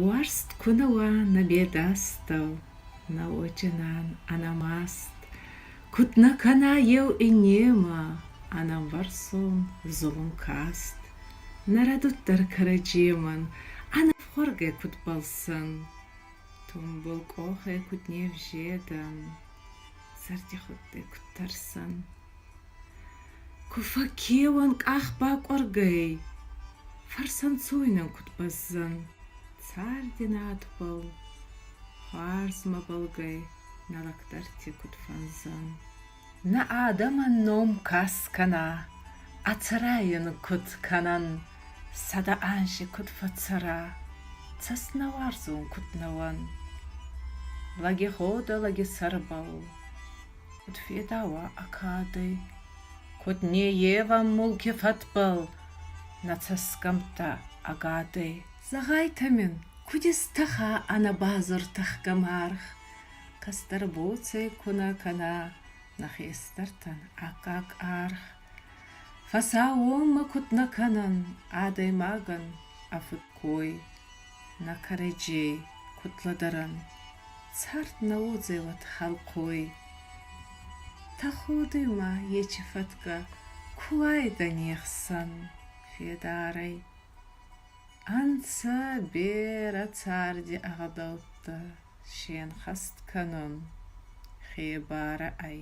Уарзт куы нӕ уа нӕ бедастӕу, Нӕ уоджынӕн ӕнӕмаст, Куыд нӕ кӕна еу иннемӕ Ӕнӕмвӕрсон зулун каст. Нӕ рӕдуддӕр кӕрӕдземӕн Ӕнӕфхуӕргӕ куд бӕлцӕн, Тумбул къохӕй куд не взедӕн, Зӕрдихудтӕй куд тӕрсӕн. Ку фӕккеуӕн къах бакъуӕргӕй, Фӕрсӕнцойнӕн куд бӕззӕн, Царди надбӕл хуарзмӕ бӕлгӕй Нӕ лӕгдӕрти куд фӕнзӕн. Нӕ адӕмӕн ном ка скӕна, Ӕ цӕрайӕн куд кӕнӕн, 100 анзи куд фӕццӕра, Цӕстнӕуарзон куд нӕ уӕн. Лӕги ходӕ лӕги сӕрбӕл Куд федауа ӕ кадӕй, Куд не ййевӕн мулки фӕдбӕл Нӕ цӕсгӕмттӕ ӕгадӕй. Зӕгъайтӕ мин, куд истӕха ӕнӕбазур тӕхгӕ маргъ, Кӕстӕр боцӕй ку нӕ кӕна нӕ хестӕртӕн аккаг аргъ. Фӕсаууонмӕ куд нӕ кӕнӕн адӕймагӕн ӕ фудкой, Нӕ кӕрӕдзей куд лӕдӕрӕн, цард нӕ уодзӕй уӕд хӕлхъой. Тӕходуй ма ечи фӕткӕ ку уайдӕ не хсӕн федарӕй. Ӕнцӕ берӕ царди ӕгъдӕуттӕ се нхӕст кӕнун хебарӕ ӕй.